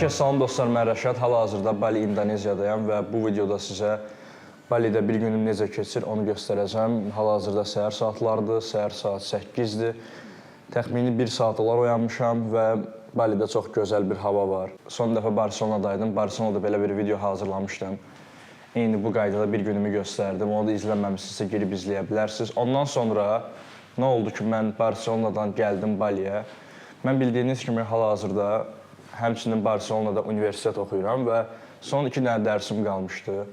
Hər kəs salam dostlar, mən Rəşad. Hal-hazırda Bali, İndoneziyadayam və bu videoda sizə Balidə bir günüm necə keçir onu göstərəcəm. Hal-hazırda səhər saatlarıdır, səhər saat 8-dir. Təxmini 1 saat olar oyanmışam və Balidə çox gözəl bir hava var. Son dəfə Barselonadaydım. Barselonada belə bir video hazırlamışdım. Eyni bu qaydada bir günümü göstərdim. Onu da izləməmisinizsə girib izləyə bilərsiniz. Ondan sonra nə oldu ki, mən Barselonadan gəldim Baliyə. Mən bildiyiniz kimi hal-hazırda həmçinin Barselonada universitet oxuyuram və son 2 dənə dərsim qalmışdı.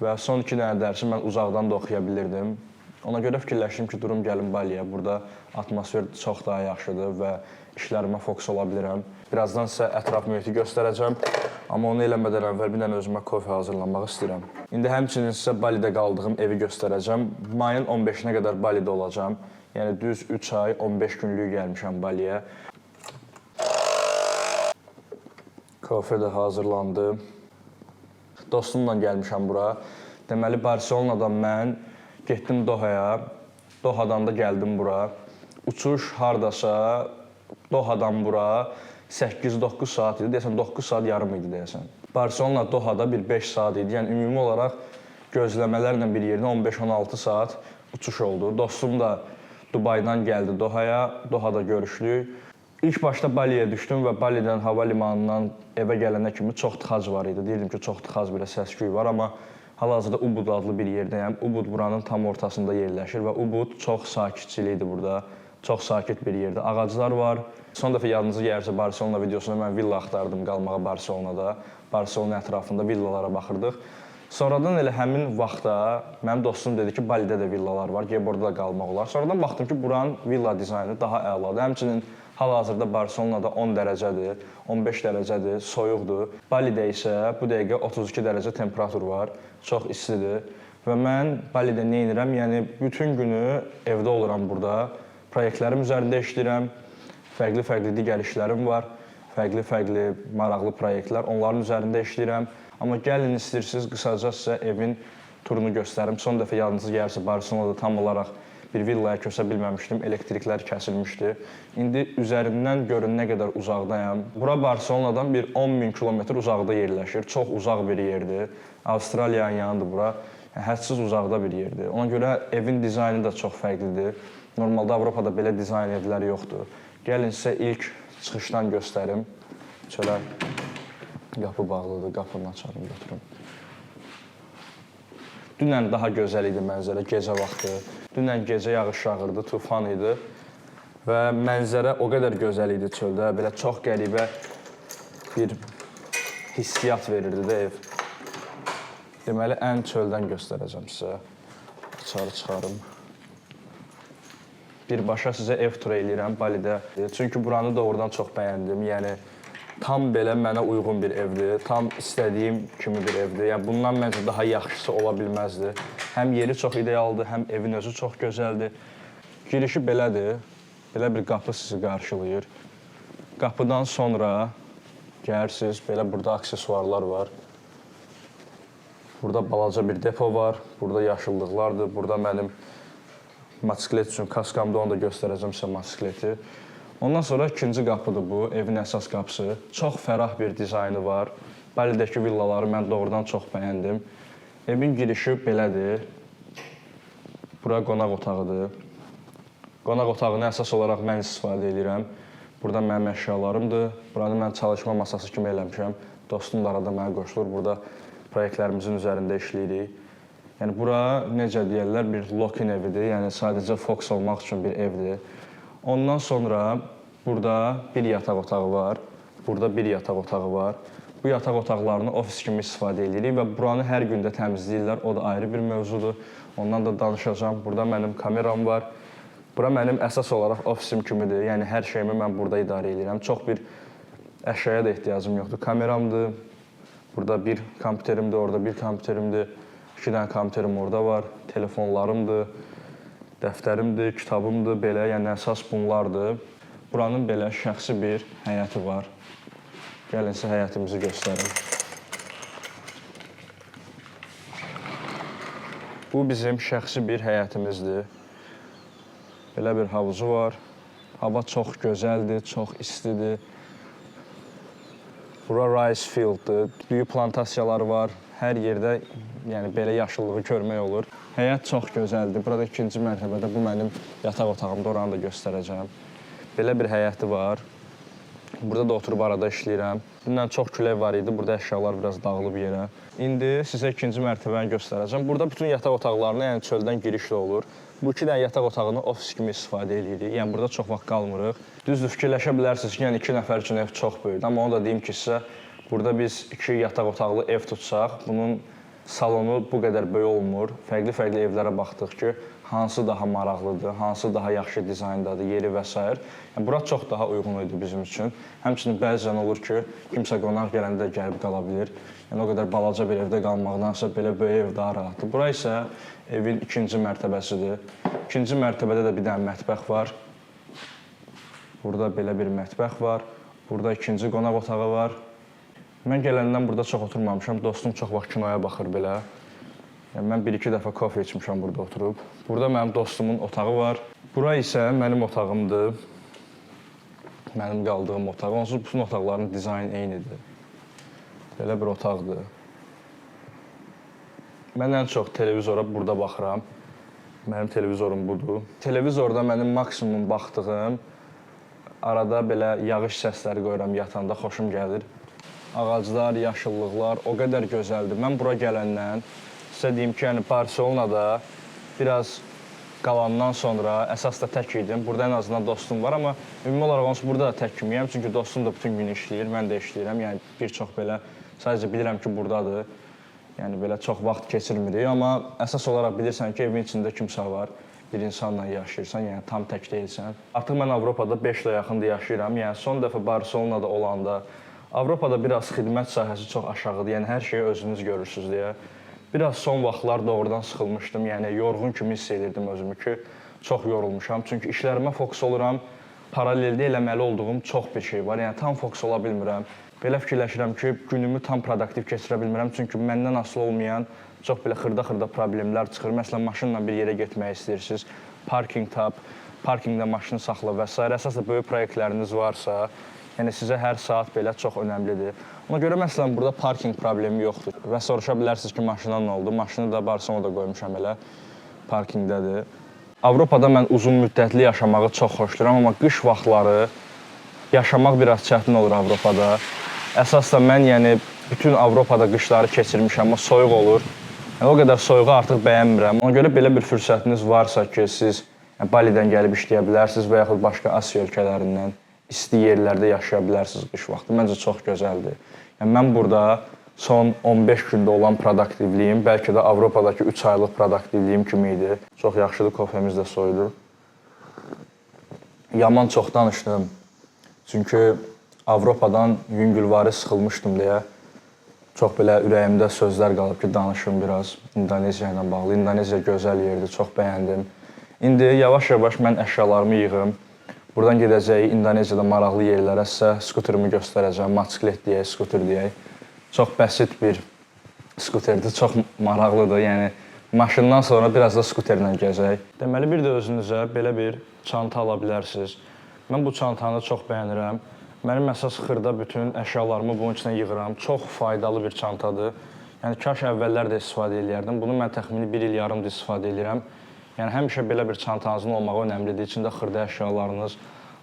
Və son 2 dənə dərsi mən uzaqdan da oxuya bilirdim. Ona görə fikirləşdim ki, durum gəlim Baliyə. Burada atmosfer çox daha yaxşıdır və işlərimə fokus ola bilirəm. Birazdan sizə ətraf mühiti göstərəcəm. Amma onu eləmədən əvvəl bir dənə özümə kofe hazırlamaq istəyirəm. İndi həmçinin sizə Balidə qaldığım evi göstərəcəm. Mayın 15-nə qədər Balidə olacağam. Yəni düz 3 ay 15 günlük gəlmişəm Baliyə. Kofe də hazırlandı. Dostumla gəlmişəm bura. Deməli Barselonadan mən getdim Dohaya. Dohadan da gəldim bura. Uçuş hardasa Dohadan bura 8-9 saat idi. Deyəsən 9 saat yarım idi deyəsən. Barselona Dohada bir 5 saat idi. Yəni ümumi olaraq gözləmələrlə bir yerdə 15-16 saat uçuş oldu. Dostum da Dubaydan gəldi Dohaya. Dohada görüşdük. İlk başda Baliyə düşdüm və Balidən hava limanından evə gələnə kimi çox tıxac var idi. Deyirdim ki, çox tıxac belə səs-küy var, amma hal-hazırda Ubud adlı bir yerdəyəm. Ubud buranın tam ortasında yerləşir və Ubud çox sakitçilikdir burada. Çox sakit bir yerdir. Ağaclar var. Son dəfə yadınıza gəlirsə Barselona videosunda mən villa axtardım qalmağa Barselonada. Barselona ətrafında villalara baxırdıq. Sonradan elə həmin vaxtda mənim dostum dedi ki, Balidə də villalar var, gəlib orada da qalmaq olar. Sonradan baxdım ki, buranın villa dizaynı daha əladır. Həmçinin hal-hazırda Barselonada 10 dərəcədir, 15 dərəcədir, soyuqdur. Balidə isə bu dəqiqə 32 dərəcə temperatur var, çox istidir. Və mən Balidə nə edirəm? Yəni bütün günü evdə oluram burada. Proyektlərim üzərində işləyirəm. Fərqli-fərqli digər işlərim var. Fərqli-fərqli maraqlı proyektlər, onların üzərində işləyirəm. Amma gəlin istəyirsiniz, qısaca sizə evin turunu göstərim. Son dəfə yadınıza gəlirsə Barselonada tam olaraq bir villaya köçə bilməmişdim. Elektriklər kəsilmişdi. İndi üzərindən görün nə qədər uzaqdayam. Bura Barselonadan bir 10.000 kilometr uzaqda yerləşir. Çox uzaq bir yerdir. Avstraliyanın yanıdır bura. Yəni, hədsiz uzaqda bir yerdir. Ona görə evin dizaynı da çox fərqlidir. Normalda Avropada belə dizayn evlər yoxdur. Gəlin sizə ilk çıxışdan göstərim. Çölə qapı bağlıdır. Qapını açarım, götürüm. Dünən daha gözəl idi mənzərə, gecə vaxtı. Dünən gecə yağış yağırdı, tufan idi və mənzərə o qədər gözəl idi çöldə, belə çox qəribə bir hissiyat verirdi də ev. Deməli, ən çöldən göstərəcəm sizə. Açarı çıxarım. Birbaşa sizə ev turu eləyirəm Balidə. Çünki buranı doğrudan çox bəyəndim. Yəni tam belə mənə uyğun bir evdir. Tam istədiyim kimi bir evdir. Yəni bundan məncə daha yaxşısı ola bilməzdi. Həm yeri çox idealdır, həm evin özü çox gözəldir. Girişi belədir. Belə bir qapı sizi qarşılayır. Qapıdan sonra gəlirsiniz, belə burada aksesuarlar var. Burada balaca bir depo var. Burada yaşıllıqlardır. Burada mənim motosiklet üçün kaskamdır, onu da göstərəcəm sizə motosikleti. Ondan sonra ikinci qapıdır bu, evin əsas qapısı. Çox fərah bir dizaynı var. Balidəki villaları mən doğrudan çox bəyəndim. Evin girişi belədir. Bura qonaq otağıdır. Qonaq otağını əsas olaraq mən istifadə edirəm. Burada mənim əşyalarımdır. Buranı mən çalışma masası kimi eləmişəm. Dostum da arada mənə qoşulur. Burada proyektlərimizin üzərində işləyirik. Yəni bura necə deyirlər, bir lock-in evidir. Yəni sadəcə fokus olmaq üçün bir evdir. Ondan sonra burada bir yataq otağı var. Burada bir yataq otağı var. Bu yataq otaqlarını ofis kimi istifadə edirik və buranı hər gün də təmizləyirlər. O da ayrı bir mövzudur. Ondan da danışacağam. Burada mənim kameram var. Bura mənim əsas olaraq ofisim kimidir. Yəni hər şeyimi mən burada idarə edirəm. Çox bir əşyaya da ehtiyacım yoxdur. Kameramdır. Burada bir kompüterimdir, orada bir kompüterimdir. 2 dənə kompüterim orada var. Telefonlarımdır, dəftərimdir, kitabımdır, belə, yəni əsas bunlardır. Buranın belə şəxsi bir həyəti var. Gəlin sizə həyətimizi göstərim. Bu bizim şəxsi bir həyətimizdir. Belə bir havuzu var. Hava çox gözəldir, çox istidir. Bura rice field'dır. Böyük plantasiyalar var. Hər yerdə yəni belə yaşıllığı görmək olur. Həyət çox gözəldir. Burada ikinci mərtəbədə bu mənim yataq otağımdır. Oranı da göstərəcəm. Belə bir həyəti var. Burada da oturub arada işləyirəm. Dünən çox külək var idi. Burada əşyalar biraz dağılıb yerə. İndi sizə ikinci mərtəbəni göstərəcəm. Burada bütün yataq otaqlarına, yəni çöldən giriş də olur. Bu iki dənə yataq otağını ofis kimi istifadə edirik. Yəni burada çox vaxt qalmırıq. Düzdür, fikirləşə bilərsiniz ki, yəni 2 nəfər üçün ev çox böyükdür. Amma onu da deyim ki, sizə burada biz 2 yataq otaqlı ev tutsaq, bunun salonu bu qədər böyük olmur. Fərqli-fərqli evlərə baxdıq ki, hansı daha maraqlıdır, hansı daha yaxşı dizayndadır, yeri və s. Yəni bura çox daha uyğun idi bizim üçün. Həmçinin bəzən olur ki, kimsə qonaq gələndə də gəlib qala bilir. Yəni o qədər balaca bir evdə qalmaqdansa belə böyük ev daha rahatdır. Bura isə evin ikinci mərtəbəsidir. İkinci mərtəbədə də bir dənə mətbəx var. Burada belə bir mətbəx var. Burada ikinci qonaq otağı var. Mən gələndən burada çox oturmamışam. Dostum çox vaxt kinoya baxır belə. Yəni mən bir-iki dəfə kofe içmişəm burada oturub. Burada mənim dostumun otağı var. Bura isə mənim otağımdır. Mənim qaldığım otaq. Onsuz bütün otaqların dizaynı eynidir. Belə bir otaqdır. Mən ən çox televizora burada baxıram. Mənim televizorum budur. Televizorda mənim maksimum baxdığım arada belə yağış səsləri qoyuram yatanda, xoşum gəlir. Ağaclar, yaşıllıqlar o qədər gözəldir. Mən bura gələndən sizə deyim ki, yəni Barselonada biraz qalandan sonra əsas da tək idim. Burada ən azından dostum var, amma ümumi olaraq onsuz burada da tək kimiyəm. Çünki dostum da bütün gün işləyir, mən də işləyirəm. Yəni bir çox belə sadəcə bilirəm ki, burdadır. Yəni belə çox vaxt keçirmirik, amma əsas olaraq bilirsən ki, evin içində kimsə var, bir insanla yaşayırsan, yəni tam tək deyilsən. Artıq mən Avropada 5 ilə yaxındır yaşayıram. Yəni son dəfə Barselonada olanda Avropada biraz xidmət sahəsi çox aşağıdır. Yəni hər şeyi özünüz görürsüz deyə. Biraz son vaxtlar doğrudan sıxılmışdım. Yəni yorğun kimi hiss edirdim özümü ki, çox yorulmuşam. Çünki işlərimə fokus oluram. Paraleldə eləməli olduğum çox bir şey var. Yəni tam fokus ola bilmirəm. Belə fikirləşirəm ki, günümü tam produktiv keçirə bilmirəm. Çünki məndən asılı olmayan çox belə xırda-xırda problemlər çıxır. Məsələn, maşınla bir yerə getmək istəyirsiniz. Parking tap, parkinqdə maşını saxla və s. Əsas da böyük proyektləriniz varsa, yəni sizə hər saat belə çox önəmlidir. Ona görə məsələn burada parkinq problemi yoxdur. Və soruşa bilərsiniz ki, maşına nə oldu? Maşını da Barselonada qoymuşam elə. Parkinqdədir. Avropada mən uzun müddətli yaşamağı çox xoşlayıram, amma qış vaxtları yaşamaq biraz çətin olur Avropada. Əsas da mən yəni bütün Avropada qışları keçirmişəm, amma soyuq olur. Yəni o qədər soyuğu artıq bəyənmirəm. Ona görə belə bir fürsətiniz varsa ki, siz yəni Balidən gəlib işləyə bilərsiniz və yaxud başqa Asiya ölkələrindən isti yerlərdə yaşaya bilərsiniz qış vaxtı. Məncə çox gözəldir. Yəni mən burada son 15 gündə olan produktivliyim bəlkə də Avropadakı 3 aylıq produktivliyim kimi idi. Çox yaxşıdır, kofemiz də soyudu. Yaman çox danışdım. Çünki Avropadan yüngülvari sıxılmışdım deyə çox belə ürəyimdə sözlər qalıb ki, danışım biraz İndoneziya ilə bağlı. İndoneziya gözəl yerdir, çox bəyəndim. İndi yavaş-yavaş mən əşyalarımı yığım. Buradan gedəcəyik İndoneziyada maraqlı yerlərə sizə skuterimi göstərəcəm. Motosiklet deyək, skuter deyək. Çox bəsit bir skuterdir, çox maraqlıdır. Yəni maşından sonra biraz da skuterlə gəzək. Deməli bir də özünüzə belə bir çanta ala bilərsiniz. Mən bu çantanı çox bəyənirəm. Mənim əsas xırda bütün əşyalarımı bunun içinə yığıram. Çox faydalı bir çantadır. Yəni kaş əvvəllər də istifadə eləyərdim. Bunu mən təxmini 1 il yarımdır istifadə eləyirəm. Yəni həmişə belə bir çantanızın olmağı önəmlidir. İçində xırda əşyalarınız,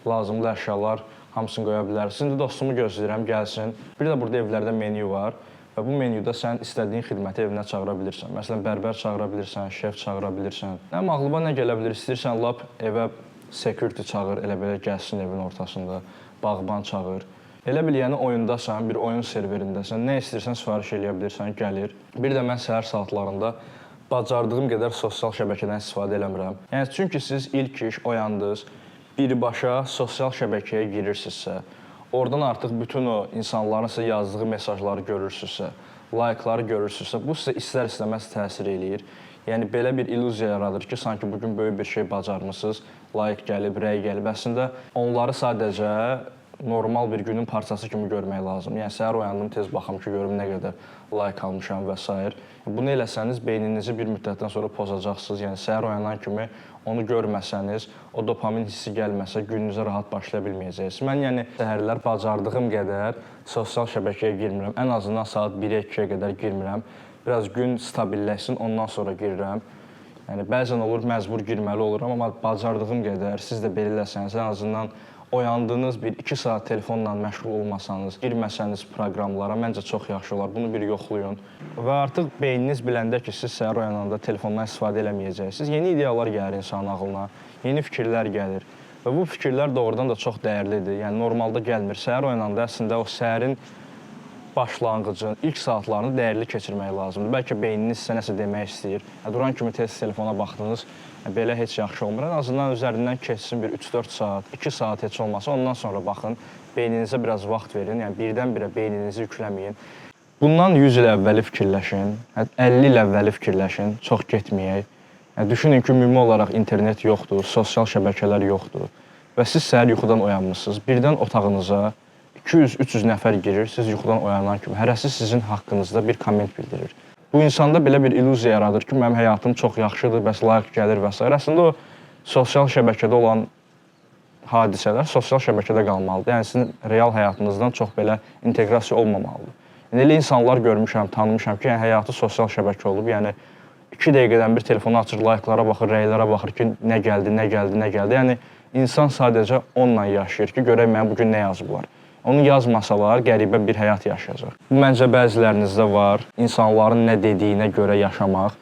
lazımlı əşyalar hamısını qoya bilərsiniz. İndi dostumu gözləyirəm, gəlsin. Bir də burada evlərdə menyu var və bu menyuda sən istədiyin xidməti evinə çağıra bilirsən. Məsələn, bərbər çağıra bilirsən, şef çağıra bilirsən. Nə ağlıma nə gələ bilər? İstəyirsən lap evə security çağır, elə belə gəlsin evin ortasında, bağban çağır. Elə bil yəni oyundasan, bir oyun serverindəsən, nə istəyirsən sifariş eləyə bilirsən, gəlir. Bir də mən səhər saatlarında bacardığım qədər sosial şəbəkədən istifadə eləmirəm. Yəni çünki siz ilk iş oyandınız, birbaşa sosial şəbəkəyə girirsinizsə, oradan artıq bütün o insanların sizə yazdığı mesajları görürsünüzsə, like'ları görürsünüzsə, bu sizə istər-istəməz təsir eləyir. Yəni belə bir illüziya yaradır ki, sanki bu gün böyük bir şey bacarmısınız, like gəlib, rəy gəlib. Əslində onları sadəcə normal bir günün parçası kimi görmək lazımdır. Yəni səhər oyandım, tez baxım ki, görüm nə qədər like almışam və s. Bunu eləsəniz beyninizi bir müddətdən sonra pozacaqsınız. Yəni səhər oyanan kimi onu görməsəniz, o dopamin hissi gəlməsə gününüzə rahat başlaya bilməyəcəksiniz. Mən yəni səhərlər bacardığım qədər sosial şəbəkəyə girmirəm. Ən azından saat 1-ə 2-yə qədər girmirəm. Biraz gün stabilləşsin, ondan sonra girirəm. Yəni bəzən olur məcbur girməli oluram, amma bacardığım qədər siz də belə eləsəniz, ən azından oyandığınız bir 2 saat telefonla məşğul olmasanız, girməsəniz proqramlara məncə çox yaxşı olar. Bunu bir yoxlayın. Və artıq beyniniz biləndə ki, siz səhər oyananda telefondan istifadə eləməyəcəksiniz, yeni ideyalar gəlir insanın ağlına, yeni fikirlər gəlir. Və bu fikirlər doğrudan da çox dəyərlidir. Yəni normalda gəlmir. Səhər oyananda əslində o səhərin başlanğıcın ilk saatlarını dəyərli keçirmək lazımdır. Bəlkə beyniniz sizə nəsə demək istəyir. Duran kimi tez telefona baxdınız, belə heç yaxşı olmur. Ən azından üzərindən keçsin bir 3-4 saat, 2 saat heç olmasa, ondan sonra baxın. Beyninizə biraz vaxt verin. Yəni birdən-birə beyninizi yükləməyin. Bundan 100 il əvvəli fikirləşin, 50 il əvvəli fikirləşin, çox getməyək. Yəni düşünün ki, ümumi olaraq internet yoxdur, sosial şəbəkələr yoxdur və siz səhər yuxudan oyanmısınız. Birdən otağınıza 200-300 nəfər girir, siz yuxudan oyanan kimi. Hərəsi sizin haqqınızda bir komment bildirir. Bu insanda belə bir illüziya yaradır ki, mənim həyatım çox yaxşıdır, bəs like gəlir və s. Əslində o sosial şəbəkədə olan hadisələr sosial şəbəkədə qalmalıdır. Yəni sizin real həyatınızdan çox belə inteqrasiya olmamalıdır. Yəni elə insanlar görmüşəm, tanımışam ki, yəni həyatı sosial şəbəkə olub. Yəni 2 dəqiqədən bir telefonu açır, like'lara baxır, rəylərə baxır ki, nə gəldi, nə gəldi, nə gəldi. Yəni insan sadəcə onunla yaşayır ki, görək mənə bu gün nə yazıblar. Onu yazmasalar qəribə bir həyat yaşayacaq. Bu məncə bəzilərinizdə var. İnsanların nə dediyinə görə yaşamaq.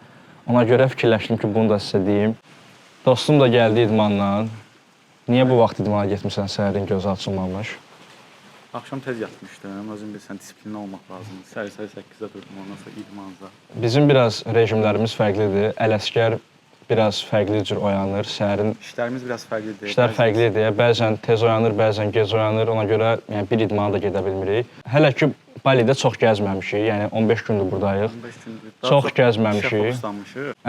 Ona görə fikirləşdim ki, bunu da sizə deyim. Dostum da gəldi idmandan. Niyə bu vaxt idmana getmirsən, səhərin gözü açılmamış? Axşam tez yatmışdım. Özün bilirsən, disiplinli olmaq lazımdır. Səhər 8-də durdum, ondan sonra idmanza. Bizim biraz rejimlərimiz fərqlidir. Ələsgər biraz fərqli cür oyanır. Səhərin İşlərimiz biraz fərqlidir. İşlər fərqlidir. Bəzən tez oyanır, bəzən gec oyanır. Ona görə yəni bir idmana da gedə bilmirik. Hələ ki Balidə çox gəzməmişik. Yəni 15 gündür buradayıq. 15 gündür. Çox gəzməmişik.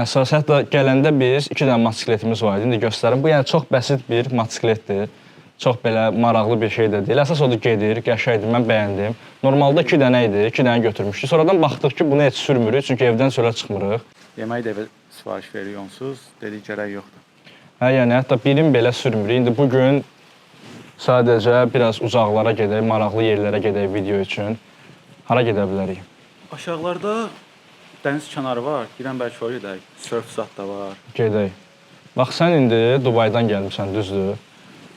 Əsas hətta gələndə biz 2 dənə motosikletimiz var idi. İndi göstərim. Bu yəni çox bəsit bir motosikletdir. Çox belə maraqlı bir şey də deyil. Əsas odur gedir, qəşəngdir, mən bəyəndim. Normalda 2 dənə idi, 2 dənə götürmüşdük. Sonradan baxdıq ki, bunu heç sürmürük, çünki evdən çölə çıxmırıq. Yemək də evə sifariş veririk onsuz. Dedik gərək yoxdur. Hə, yəni hətta birin belə sürmürük. İndi bu gün sadəcə biraz uzaqlara gedək, maraqlı yerlərə gedək video üçün. Hara gedə bilərik? Aşağılarda dəniz kənarı var. Girən bəlkə oraya gedək. Surf zat da var. Gedək. Bax sən indi Dubaydan gəlmisən, düzdür?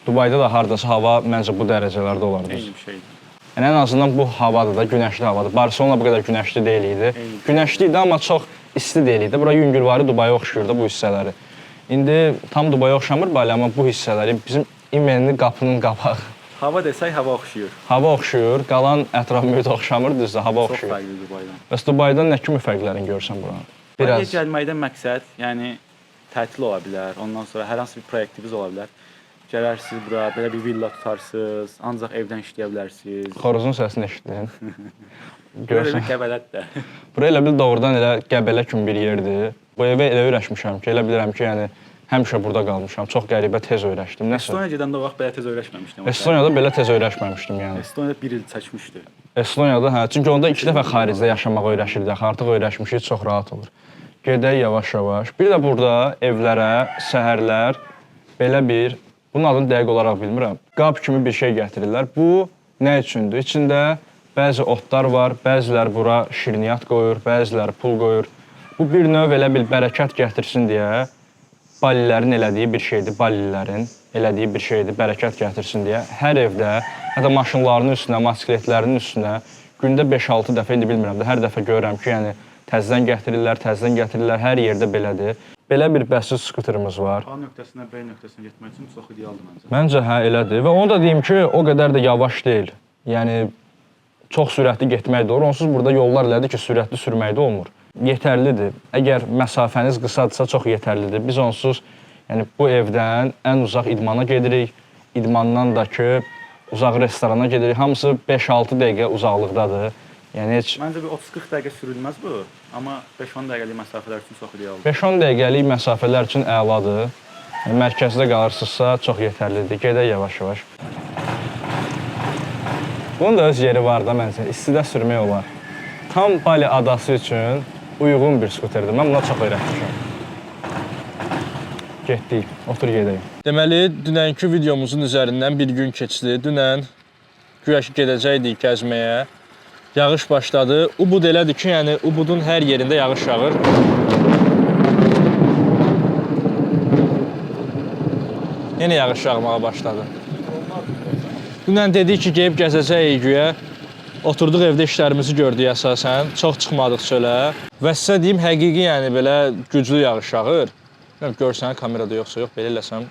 Dubayda da hardasa hava məncə bu dərəcələrdə olar. Eyni bir şeydir. Yəni ən azından bu havadır da, günəşli havadır. Barselona bu qədər günəşli deyil idi. Eyni. Günəşli idi, amma çox isti deyil idi. Bura yüngülvari Dubaya oxşayır da bu hissələri. İndi tam Dubaya oxşamır Bali, amma bu hissələri bizim imenli qapının qabağı. Hava desək hava oxşayır. Hava oxşuyur, qalan ətraf mühit oxşamır, düzdür, hava Çox oxşuyur. fərqlidir Dubaydan. Bəs Dubaydan nə kimi fərqlərini görsən buranın? Biraz. Biraz. Gəlməkdən məqsəd, yəni tətil ola bilər. Ondan sonra hər hansı bir proyektiniz ola bilər. Gələrsiniz bura, belə bir villa tutarsınız, ancaq evdən işləyə bilərsiniz. Xoruzun səsini eşitdin. Belə Görsən. bir qəbələt də. Bura elə bil doğrudan elə Qəbələ kimi bir yerdir. Bu evə elə öyrəşmişəm ki, elə bilirəm ki, yəni həmişə burada qalmışam. Çox qəribə tez öyrəşdim. Nəsə. Estoniya gedəndə o vaxt belə tez öyrəşməmişdim. Estoniyada belə tez öyrəşməmişdim yəni. Estoniyada bir il çəkmişdi. Estoniyada hə, çünki onda 2 dəfə xaricdə yaşamağa öyrəşirdik. Axı artıq öyrəşmişik, çox rahat olur. Gedək yavaş-yavaş. Bir də burada evlərə səhərlər belə bir, bunun adını dəqiq olaraq bilmirəm, qab kimi bir şey gətirirlər. Bu nə üçündür? İçində bəzi otlar var, bəziləri bura şirniyyat qoyur, bəziləri pul qoyur. Bu bir növ elə bil bərəkət gətirsin deyə Balilərin elədiyi bir şeydir, Balilərin elədiyi bir şeydir, bərəkət gətirsin deyə. Hər evdə, hətta maşınlarının üstünə, motosikletlərinin üstünə gündə 5-6 dəfə, indi bilmirəm də, hər dəfə görürəm ki, yəni təzədən gətirirlər, təzədən gətirirlər, hər yerdə belədir. Belə bir bəsit skuterimiz var. A nöqtəsinə B nöqtəsinə getmək üçün çox idealdır məncə. Məncə hə elədir və onu da deyim ki, o qədər də yavaş deyil. Yəni çox sürətli getmək də olur. Onsuz burada yollar elədir ki, sürətli sürmək də olmur. Yetərlidir. Əgər məsafəniz qısadırsa çox yetərlidir. Biz onsuz yəni bu evdən ən uzaq idmana gedirik. İdmandan da ki uzaq restorana gedirik. Hamısı 5-6 dəqiqə uzaqlıqdadır. Yəni heç Məncə bir 30-40 dəqiqə sürülməz bu, amma 5-10 dəqiqəlik məsafələr üçün çox idealdır. 5-10 dəqiqəlik məsafələr üçün əladır. Yəni, mərkəzdə qalırsınızsa çox yetərlidir. Gedək yavaş-yavaş. Bunun da öz yeri var da məncə. İstidə sürmək olar. Tam Bali adası üçün uyğun bir skuterdir. Mən buna çox öyrəşmişəm. Getdik, otur gedək. Deməli, dünənki videomuzun üzərindən bir gün keçdi. Dünən güya ki gedəcəkdik gəzməyə. Yağış başladı. Ubud elədir ki, yəni Ubudun hər yerində yağış yağır. Yenə yağış yağmağa başladı. Dünən dedik ki, gedib gəzəcəyik güya. Oturduq evdə işlərimizi gördük əsasən. Çox çıxmadıq çölə. Və sizə deyim, həqiqi yəni belə güclü yağış yağır. Bilmirəm görsən kamerada yoxsa yox, belə eləsəm.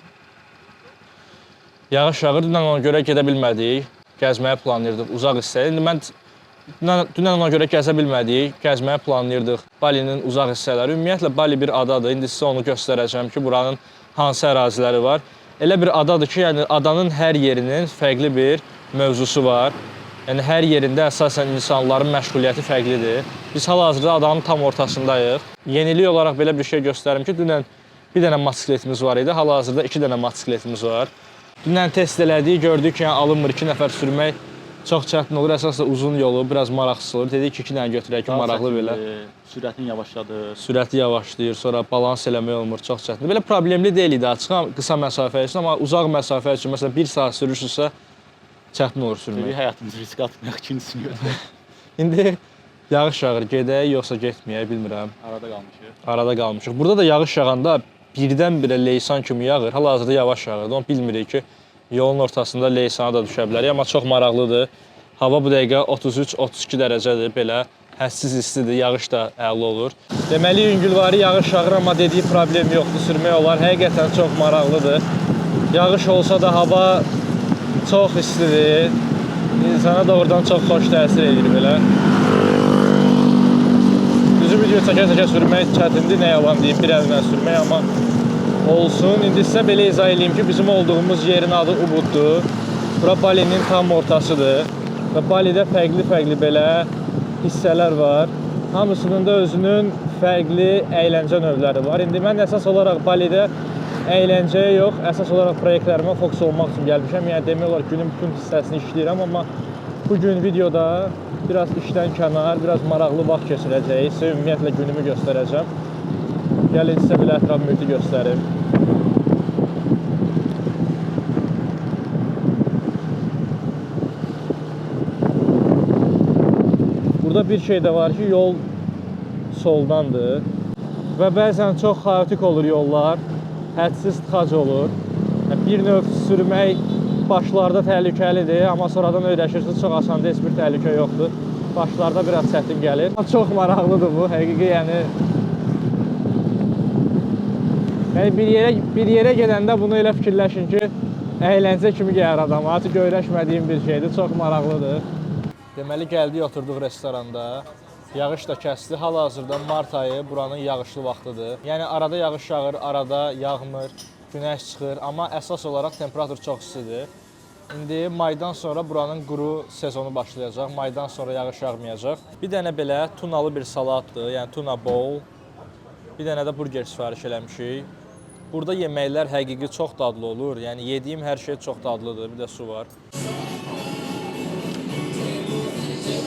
Yağış yağır, dünən ona görə gedə bilmədik. Gəzməyə planlayırdıq uzaq hissəyə. İndi mən dünən ona görə gəzə bilmədik. Gəzməyə planlayırdıq Balinin uzaq hissələri. Ümumiyyətlə Bali bir adadır. İndi sizə onu göstərəcəm ki, buranın hansı əraziləri var. Elə bir adadır ki, yəni adanın hər yerinin fərqli bir mövzusu var. Yəni hər yerində əsasən insanların məşğuliyyəti fərqlidir. Biz hal-hazırda adanın tam ortasındayıq. Yenilik olaraq belə bir şey göstərim ki, dünən bir dənə motosikletimiz var idi. Hal-hazırda 2 dənə motosikletimiz var. Dünən test elədik, gördük ki, yəni alınmır, 2 nəfər sürmək çox çətin olur. Əsas da uzun yolu biraz maraqsız olur. Dedik ki, 2 dənə götürək ki, maraqlı belə. Sürətin yavaşladı. Sürəti yavaşlayır, sonra balans eləmək olmur, çox çətindir. Belə problemli deyil idi açıq, qısa məsafə üçün, amma uzaq məsafə üçün, məsələn 1 saat sürürsünüzsə çətin olur sürmək. Dedik həyatımızı riskə atmayaq, ikincisini götürək. İndi yağış yağır, gedək yoxsa getməyək bilmirəm. Arada qalmışıq. Arada qalmışıq. Burada da yağış yağanda birdən-birə leysan kimi yağır. Hal-hazırda yavaş yağır. Onu bilmirik ki, yolun ortasında leysana da düşə bilərik, amma çox maraqlıdır. Hava bu dəqiqə 33-32 dərəcədir, belə hədsiz istidir, yağış da əla olur. Deməli, yüngülvari yağış yağır, amma dediyi problem yoxdur, sürmək olar. Həqiqətən çox maraqlıdır. Yağış olsa da hava çox istidir. İnsana doğrudan çox xoş təsir edir belə. Düzü video çəkə-çəkə sürmək çətindir, nə yalan deyim, bir əllə sürmək, amma olsun. İndi sizə belə izah eləyim ki, bizim olduğumuz yerin adı Ubuddur. Bura Balinin tam ortasıdır və Balidə fərqli-fərqli belə hissələr var. Hamısının da özünün fərqli əyləncə növləri var. İndi mən əsas olaraq Balidə əyləncəyə yox, əsas olaraq proyektlərimə fokus olmaq üçün gəlmişəm. Yəni demək olar günün bütün hissəsini işləyirəm, amma bu gün videoda biraz işdən kənar, biraz maraqlı vaxt keçirəcəyik. Sizə ümumiyyətlə günümü göstərəcəm. Gəlin sizə belə ətraf mühiti göstərim. Burada bir şey də var ki, yol soldandır və bəzən çox xaotik olur yollar, hədsiz tıxac olur. Yəni, bir növ sürmək başlarda təhlükəlidir, amma sonradan öyrəşirsiniz, çox asandır, heç bir təhlükə yoxdur. Başlarda biraz çətin gəlir. Çox maraqlıdır bu, həqiqi yəni. Yəni bir yerə gedəndə bunu elə fikirləşin ki, əyləncə kimi gəlir adama. Artıq öyrəşmədiyim bir şeydir, çox maraqlıdır. Deməli gəldik, oturduq restoranda. Yağış da kəsdi. Hal-hazırda mart ayı buranın yağışlı vaxtıdır. Yəni arada yağış yağır, arada yağmır, günəş çıxır, amma əsas olaraq temperatur çox istidir. İndi maydan sonra buranın quru sezonu başlayacaq. Maydan sonra yağış yağmayacaq. Bir dənə belə tunalı bir salatdır, yəni tuna bowl. Bir dənə də burger sifariş eləmişik. Burada yeməklər həqiqi çox dadlı olur. Yəni yediyim hər şey çox dadlıdır. Bir də su var.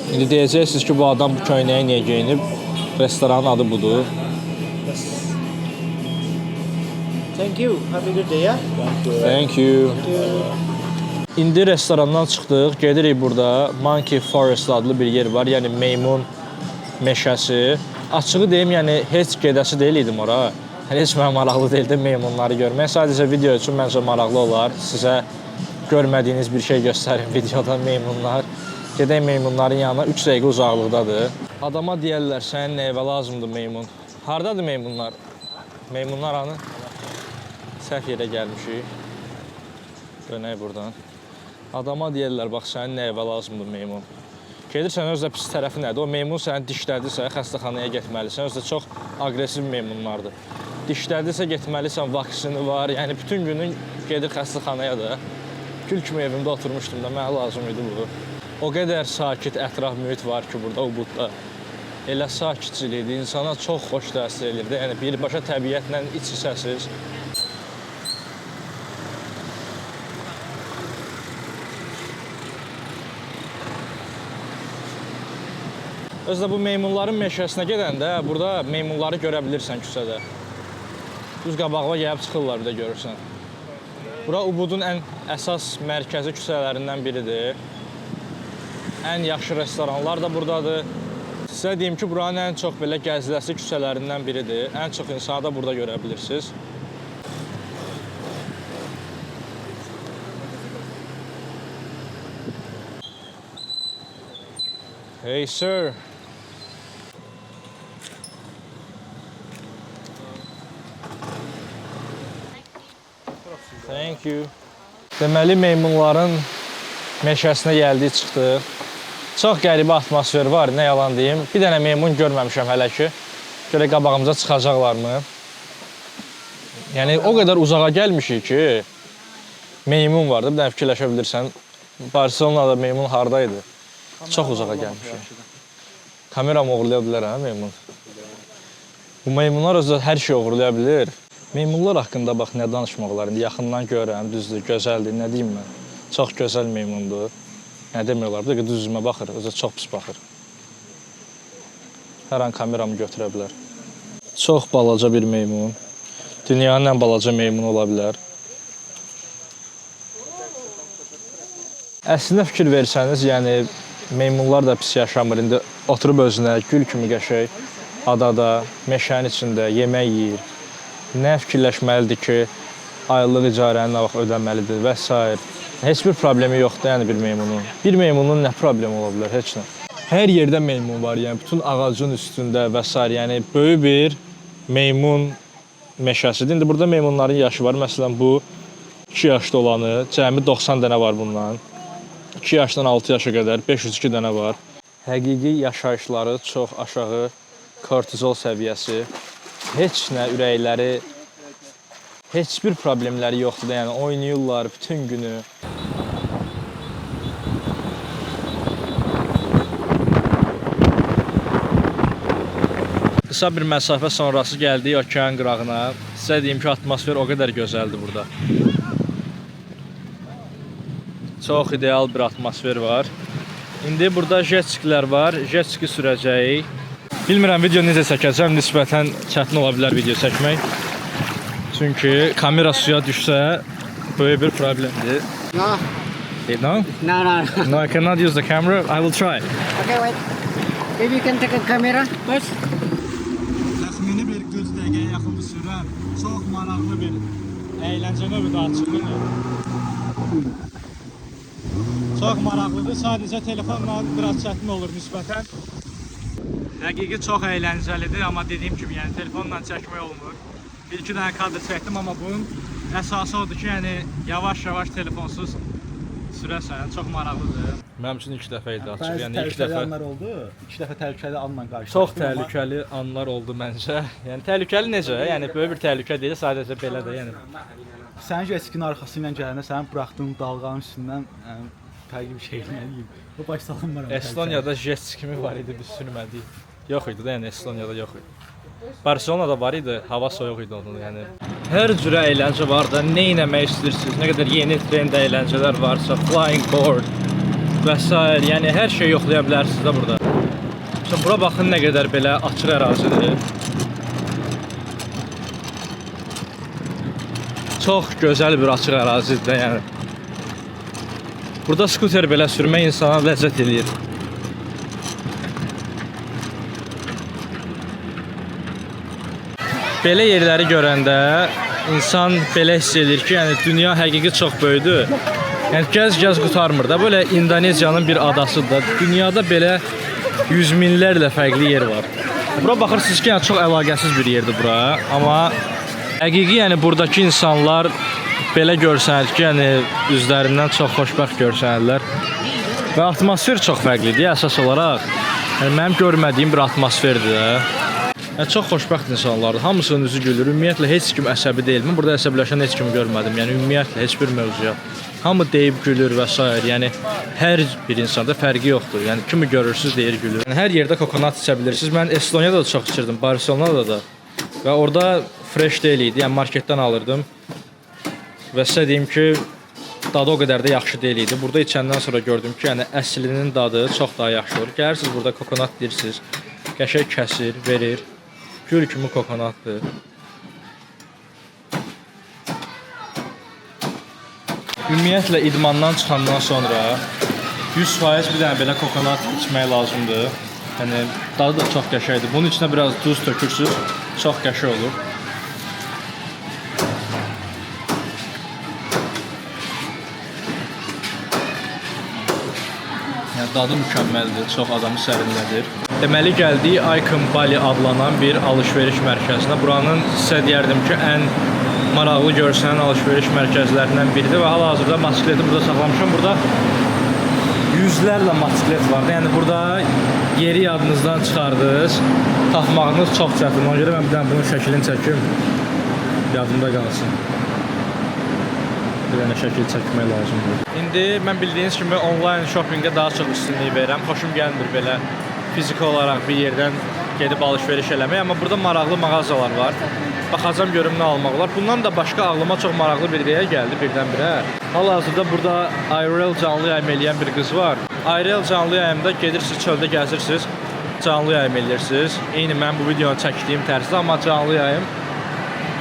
İndi deyəcəksiniz ki, bu adam bu köynəyi niyə geyinib? Restoranın adı budur. Thank you. Have a good day, yeah? Thank you. İndi restorandan çıxdıq, gedirik burada Monkey Forest adlı bir yer var, yəni meymun meşəsi. Açığı deyim, yəni heç gedəsi deyil idim ora. Yəni heç mənə maraqlı deyildi meymunları görmək. Sadəcə video üçün məncə maraqlı olar. Sizə görmədiyiniz bir şey göstərim videoda meymunlar. Gedək meymunların yanına, 3 dəqiqə uzaqlıqdadır. Adama deyərlər, sənin nə evə lazımdır meymun? Hardadır meymunlar? Meymunlar hanı? Səhv yerə gəlmişik. Dönək buradan. Adama deyirlər, bax sənin nə evə lazımdır meymun. Gedirsən, özü də pis tərəfi nədir? O meymun səni dişlədirsə, xəstəxanaya getməlisən. Özü də çox aqressiv meymunlardır. Dişlədirsə getməlisən, vaksini var. Yəni bütün günün gedir xəstəxanaya da. Gül kimi evimdə oturmuşdum da, mənə lazım idi bu. O qədər sakit ətraf mühit var ki, burada Ubudda. Elə sakitçilikdir, insana çox xoş təsir eləyir. Yəni birbaşa təbiətlə iç içəsiz. Özü də bu meymunların meşəsinə gedəndə burada meymunları görə bilirsən küçədə. Düz qabağına gəlib çıxırlar bir də görürsən. Bura Ubudun ən əsas mərkəzi küçələrindən biridir. Ən yaxşı restoranlar da burdadır. Sizə deyim ki, buranın ən çox belə gəziləsi küçələrindən biridir. Ən çox insanı da burada görə bilirsiniz. Hey sir. Thank you. Deməli meymunların meşəsinə gəldik, çıxdıq. Çox qəribə atmosfer var, nə yalan deyim. Bir dənə meymun görməmişəm hələ ki. Görək qabağımıza çıxacaqlarmı? Yəni o qədər uzağa gəlmişik ki, meymun vardı. Bir dənə fikirləşə bilirsən. Barselonada meymun hardaydı? Çox uzağa gəlmişik. Kameramı oğurlaya bilər hə meymun. Bu meymunlar özü də hər şey oğurlaya bilir. Meymunlar haqqında bax nə danışmaq olar. İndi yaxından görürəm, düzdür, gözəldir, nə deyim mən. Çox gözəl meymundur. Nə demək olar? Bir dəqiqə düz üzümə baxır, özü də çox pis baxır. Hər an kameramı götürə bilər. Çox balaca bir meymun. Dünyanın ən balaca meymunu ola bilər. Əslində fikir versəniz, yəni meymunlar da pis yaşamır. İndi oturub özünə gül kimi qəşəng adada, meşənin içində yemək yeyir. Nə fikirləşməlidir ki, aylıq icarəni nə vaxt ödəməlidir və s. Heç bir problemi yoxdur yəni bir meymunun. Bir meymunun nə problemi ola bilər? Heç nə. Hər yerdə meymun var, yəni bütün ağacın üstündə və s. Yəni böyük bir meymun meşəsidir. İndi burada meymunların yaşı var. Məsələn bu 2 yaşda olanı, cəmi 90 dənə var bundan. 2 yaşdan 6 yaşa qədər 502 dənə var. Həqiqi yaşayışları çox aşağı kortizol səviyyəsi. Heç nə ürəkləri heç bir problemləri yoxdur da, yəni oynayırlar bütün günü. Qısa bir məsafə sonrası gəldik okean qırağına. Sizə deyim ki, atmosfer o qədər gözəldir burada. Çox ideal bir atmosfer var. İndi burada jet skilər var. Jet ski sürəcəyik. Bilmirəm video necə çəkəcəm. Nisbətən çətin ola bilər video çəkmək. Çünki kamera suya düşsə böyük bir problemdir. No, No? no, no, no. No, I cannot use the camera. I will try. Okay, wait. Maybe you can take a camera first. Təxmini bir 40 dəqiqəyə yaxın sürən çox maraqlı bir əyləncə növü də açıldı. Çox maraqlıdır. Sadəcə telefonla biraz çətin olur nisbətən. Həqiqi çox əyləncəlidir, amma dediyim kimi, yəni telefonla çəkmək olmur. Bir-iki dənə kadr çəkdim, amma bunun əsası odur ki, yəni yavaş-yavaş telefonsuz sürəsən, çox maraqlıdır. Mənim üçün ilk dəfə idi açıq, Bəzi yəni ilk təhlükəli dəfə. anlar oldu. İki dəfə təhlükəli anla qarşılaşdım. Çox amma təhlükəli anlar oldu məncə. Yəni təhlükəli necə? Yəni böyük bir təhlükə deyil, sadəcə belə də, yəni. Sənin jet-skinin arxası ilə gələndə sənin buraxdığın dalğanın üstündən yəni, fərqli bir şey nə deyim. O baş salınmıram. Estoniyada jet kimi var idi, biz sürmədik. Yox idi də, yəni Estoniyada yox idi. Barselonada var idi, hava soyuq idi onun, yəni. Hər cürə əyləncə var da, nə etmək istəyirsiniz, nə qədər yeni trend əyləncələr varsa, flying board və s. Yəni hər şey yoxlaya bilərsiniz də burada. Məsələn, bura baxın nə qədər belə açıq ərazidir. Çox gözəl bir açıq ərazidir də, yəni. Burada skuter belə sürmək insana ləzzət eləyir. Belə yerləri görəndə insan belə hiss eləyir ki, yəni dünya həqiqi çox böyükdür. Yəni gəz-gəz qurtarmır da. Belə İndoneziyanın bir adasıdır da. Dünyada belə yüz minlərlə fərqli yer var. Bura baxırsınız ki, yəni çox əlaqəsiz bir yerdir bura, amma həqiqi yəni buradakı insanlar belə görsənir ki, yəni üzlərindən çox xoşbəxt görsənirlər. Və atmosfer çox fərqlidir əsas olaraq. Yəni mənim görmədiyim bir atmosferdir də. Yəni çox xoşbəxt insanlardır. Hamısının üzü gülür. Ümumiyyətlə heç kim əsəbi deyil. Mən burada əsəbləşən heç kimi görmədim. Yəni ümumiyyətlə heç bir mövzuya. Hamı deyib gülür və s. Yəni hər bir insanda fərqi yoxdur. Yəni kimi görürsüz deyir gülür. Yəni hər yerdə kokonat içə bilirsiniz. Mən Estoniyada da çox içirdim, Barselonada da. Və orada fresh deyil idi. Yəni marketdən alırdım. Və sizə deyim ki, Dadı o qədər də yaxşı deyil idi. Burada içəndən sonra gördüm ki, yəni əslinin dadı çox daha yaxşı olur. Gəlirsiniz burada coconut deyirsiniz. Qəşəng kəsir, verir. Gül kimi coconutdır. Ümumiyyətlə idmandan çıxandan sonra 100% bir dənə belə coconut içmək lazımdır. Yəni dadı da çox qəşəngdir. Bunun içinə biraz duz tökürsüz, çox qəşəng olur. Yəni dadı mükəmməldir, çox adamı sərinlədir. Deməli gəldik Icon Bali adlanan bir alış-veriş mərkəzinə. Buranın sizə deyərdim ki, ən maraqlı görsənən alış-veriş mərkəzlərindən biridir və hal-hazırda motosikleti burada saxlamışam. Burada yüzlərlə motosiklet var. Yəni burada yeri yadınızdan çıxardınız, tapmağınız çox çətin. Ona görə mən bir dənə bunun şəklini çəkim, yadımda qalsın. Bir dənə şəkil çəkmək lazımdır. İndi mən bildiyiniz kimi onlayn shoppingə daha çox üstünlük verirəm. Xoşum gəlmir belə fiziki olaraq bir yerdən gedib alış-veriş eləmək, amma burada maraqlı mağazalar var. Baxacam görüm nə almaq olar. Bundan da başqa ağlıma çox maraqlı bir ideya gəldi birdən-birə. Hal-hazırda burada IRL canlı yayım eləyən bir qız var. IRL canlı yayımda gedirsiniz, çöldə gəzirsiniz, canlı yayım eləyirsiniz. Eyni mən bu videonu çəkdiyim tərzdə, amma canlı yayım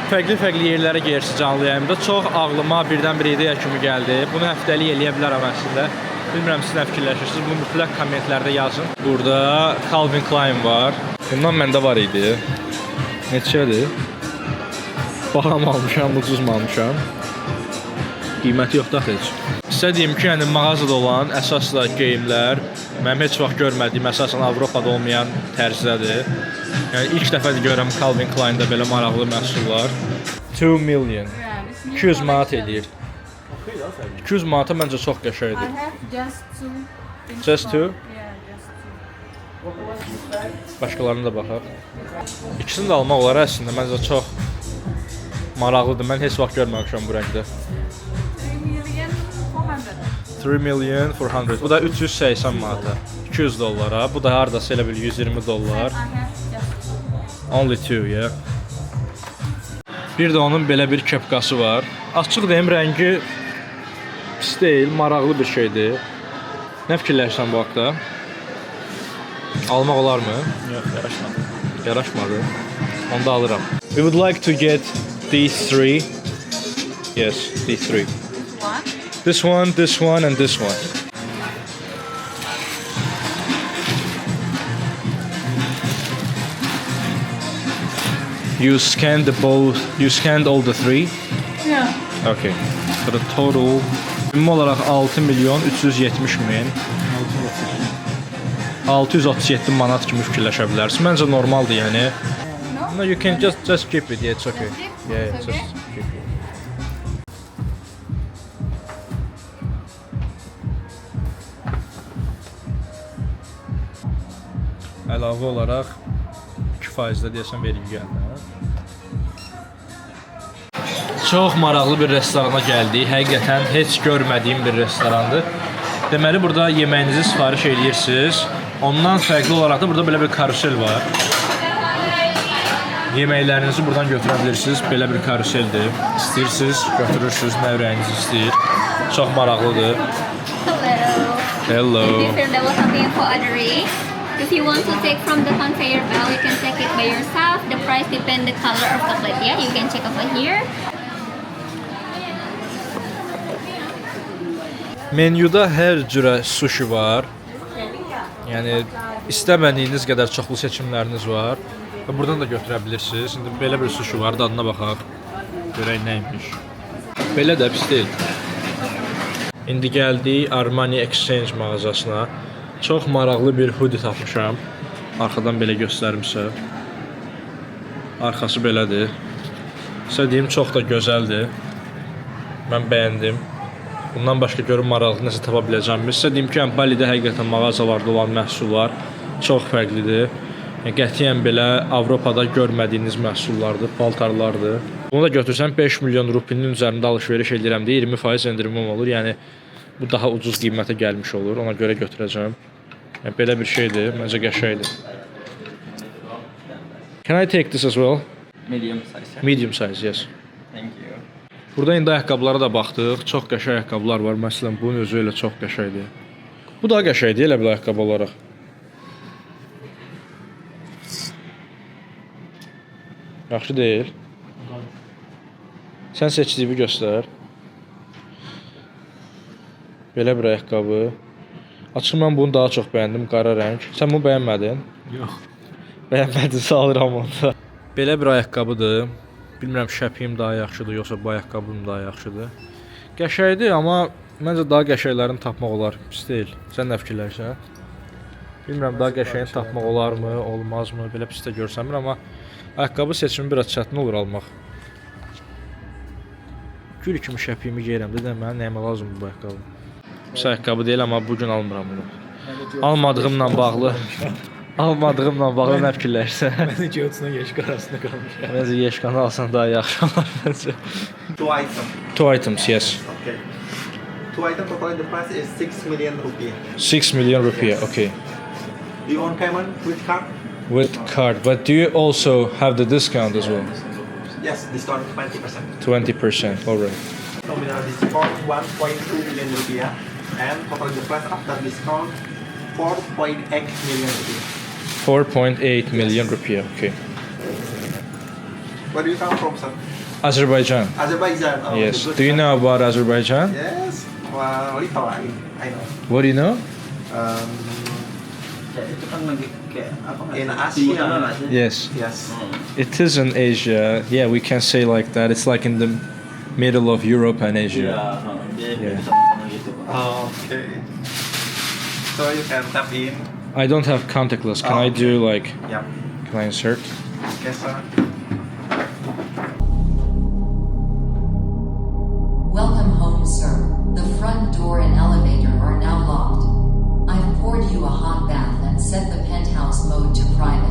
fərqli-fərqli yerlərə gedirsiniz canlı yayımda. Çox ağlıma birdən-birə ideya kimi gəldi. Bunu həftəlik eləyə bilərəm əslində. Bilmirəm siz nə fikirləşirsiniz. Bunu mütləq kommentlərdə yazın. Burada Calvin Klein var. Bundan məndə var idi. Neçədir? Baha mı almışam, ucuz mu almışam? Qiyməti yoxdur axı heç. Sizə deyim ki, yəni mağazada olan əsas da geyimlər mənim heç vaxt görmədiyim, əsasən Avropada olmayan tərzdədir. Yəni ilk dəfədir görürəm Calvin Klein-da belə maraqlı məhsullar. 2 million. 200 manat eləyir. 200 manata məncə çox qəşəngdir. I have just two. In Just stock. two? Yeah, just two. Başqalarına da baxaq. İkisini də almaq olar əslində. Məncə çox maraqlıdır. Mən heç vaxt görməmişəm bu rəngdə. 3 million 400. 3 million 400. Bu da 380 manata. 200 dollara. Bu da hardasa elə bil 120 dollar. I have just two. Only two, yeah. Bir də onun belə bir kepkası var. Açıq deyim, rəngi pis deyil, maraqlı bir şeydir. Nə fikirləşirsən bu haqda? Almaq olarmı? Yox, yaraşmadı. Yaraşmadı. Onda alıram. We would like to get these three. Yes, these three. This one. This one, this one and this one. You scanned the both, you scanned all the three? Yeah. Okay. So the total ümumi olaraq 6 milyon 370 min 637 manat kimi fikirləşə bilərsiniz. Məncə normaldır yəni. No? No, you can just keep it. Yeah, it's okay. Just keep? Yeah, It's just okay? keep it. Əlavə olaraq 2% də deyəsən vergi gəldi. Hə? Çox maraqlı bir restorana gəldik. Həqiqətən heç görmədiyim bir restorandır. Deməli burada yeməyinizi sifariş eləyirsiniz. Ondan fərqli olaraq da burada belə bir karusel var. Yeməklərinizi buradan götürə bilirsiniz. Belə bir karuseldir. İstəyirsiniz, götürürsünüz, nə ürəyiniz istəyir. Çox maraqlıdır. Hello. Hello. This is the something for ordering. If you want to take from the conveyor belt, you can take it by yourself. The price depends the color of the plate. Yeah, you can check over here. Menyuda hər cürə sushi var. Yəni istəmədiyiniz qədər çoxlu seçimləriniz var. Və buradan da götürə bilirsiniz. İndi belə bir sushi var, dadına baxaq. Görək nə imiş. Belə də pis deyil. İndi gəldik Armani Exchange mağazasına. Çox maraqlı bir hoodie tapmışam. Arxadan belə göstərim sizə. Arxası belədir. Sizə deyim, çox da gözəldir. Mən bəyəndim. Bundan başqa görüm maraqlı nəsə tapa biləcəmmi? Sizə deyim ki, yəni Balidə həqiqətən mağazalarda olan məhsullar çox fərqlidir. Yəni qətiyyən belə Avropada görmədiyiniz məhsullardır, paltarlardır. Bunu da götürsəm 5 milyon rupinin üzərində alış-veriş edirəm deyə 20% endirimim olur. Yəni bu daha ucuz qiymətə gəlmiş olur. Ona görə götürəcəm. Yəni belə bir şeydir, məncə qəşəngdir. Can I take this as well? Medium size, yeah. Medium size, yes. Thank you. Burada indi ayaqqabılara da baxdıq. Çox qəşəng ayaqqabılar var. Məsələn, bunun özü elə çox qəşəngdir. Bu daha qəşəngdir elə bil ayaqqabı olaraq. Yaxşı deyil. Sən seçdiyini göstər. Belə bir ayaqqabı. Açıq mən bunu daha çox bəyəndim, qara rəng. Sən bunu bəyənmədin? Yox. Bəyənmədinsə alıram onda. Belə bir ayaqqabıdır. Bilmirəm şəpiyim daha yaxşıdır, yoxsa bu ayaqqabım daha yaxşıdır. Qəşəngdir, amma məncə daha qəşənglərini tapmaq olar. Pis deyil. Sən nə fikirləşirsən? Bilmirəm daha qəşəngini tapmaq olarmı, olmazmı? Belə pis də görsənmir, amma ayaqqabı seçimi biraz çətin olur almaq. Gül kimi şəpiyimi geyirəm də, mənə nəyimə lazımdır bu ayaqqabı? Pis ayaqqabı deyil, amma bu gün almıram bunu. Almadığımla bağlı. Almadığımla bağlı nə fikirləşirsən? Mən Geotsuna yeşik arasında qalmışam. Məncə yeşkanı alsan daha yaxşı olar məncə. Two items. Two items, yes. Okay. Two item total the price is 6 million rupiah. 6 million rupiah, okay. Do you want payment with card? With card, but do you also have the discount as well? Yes, discount 20%. 20%, all right. Nominal discount 1.2 million rupiah and total the price after discount 4.8 million rupiah. 4.8 million rupiah, okay. Where do you come from, sir? Azerbaijan. Azerbaijan. Oh, Yes. good Do you sir. know about Azerbaijan? Yes. Well, little I know. What do you know? Itu kan lagi kayak apa nggak In sih? Asia. Timur Tengah nggak sih? Yes. Yes. It is in Asia. Yeah, we can say like that. It's like in the middle of Europe and Asia. Iya, heeh, dia Iya. sama-sama gitu. Pak. Oh, okay. So you can tap in. I don't have contactless. Can I do like Yeah. can I insert? Okay, sir. Welcome home, sir. The front door and elevator are now locked. I've poured you a hot bath and set the penthouse mode to private.